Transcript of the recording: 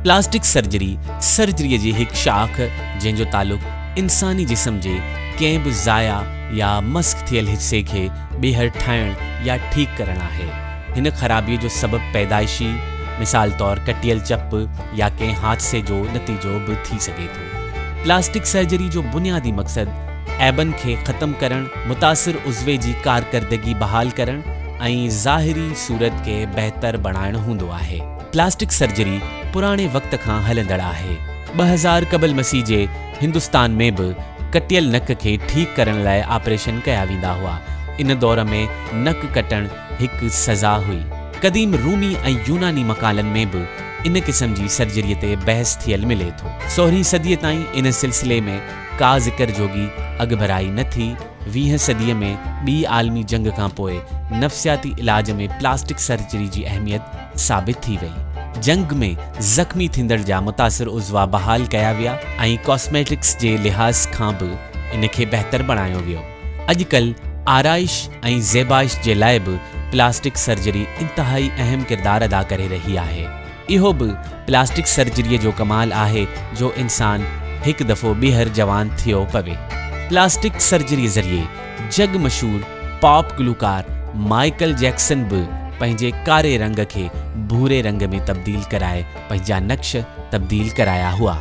Plastic surgery سرجريء جي هڪ شاخ جنهن جو تعلق انساني جسم جي ڪنهن به ضايع يا مسخ ٿيل حصي کي ٻيهر ٺاهڻ يا ٺيڪ ڪرڻ آهي. هن خرابيء جو سبب پيدائشي، مثال طور ڪٽيل چپ يا ڪنهن حادثي جو نتيجو به ٿي سگهي ٿو. پلاسٽڪ سرجري جو بنيادي مقصد عيبن کي ختم ڪرڻ، متاثر عضوي جي ڪارڪردگي بحال ڪرڻ ۽ ظاهري صورت کي بهتر بڻائڻ هوندو آهي. پلاسٽڪ سرجري پراڻي وقت کان هلندڙ آهي. 2000 قبل مسيح جي هندستان ۾ به ڪٽيل نڪ کي ٺيڪ ڪرڻ لاء آپريشن ڪيا ويندا هئا. ان دور ۾ نڪ ڪٽڻ هڪ سزا هئي. قديم رومي ۽ يوناني مقالن ۾ به ان قسم جي سرجريء تي بحث ٿيل ملي ٿو. سورهين صديء تائين ان سلسلي ۾ ڪا ذڪر جوڳي اڳڀرائي نه ٿي. ويهين صديء ۾ ٻي عالمي جنگ کان پوء نفسياتي علاج ۾ پلاسٽڪ سرجري جي اهميت ثابت ٿي وئي. جنگ ۾ زخمي ٿيندڙ جا متاثر عضوا بحال ڪيا ويا ۽ ڪاسميٽڪس جي لحاظ کان به ان کي بهتر بڻايو ويو. اڄ ڪلهه آرائش ۽ زيبائش جي لاء به پلاسٽڪ سرجري انتهائي اهم ڪردار ادا ڪري رهي آهي. اهو به پلاسٽڪ سرجريء جو ڪمال آهي جو انسان هڪ دفعو ٻيهر جوان ٿيو پوي. پلاسٽڪ سرجريء ذريعي جڳ مشهور پاپ گلوڪار مائيڪل جيڪسن به پنهنجي ڪاري رنگ کي ڀوري رنگ ۾ تبديل ڪرائي پنهنجا نقش تبديل ڪرايا هئا.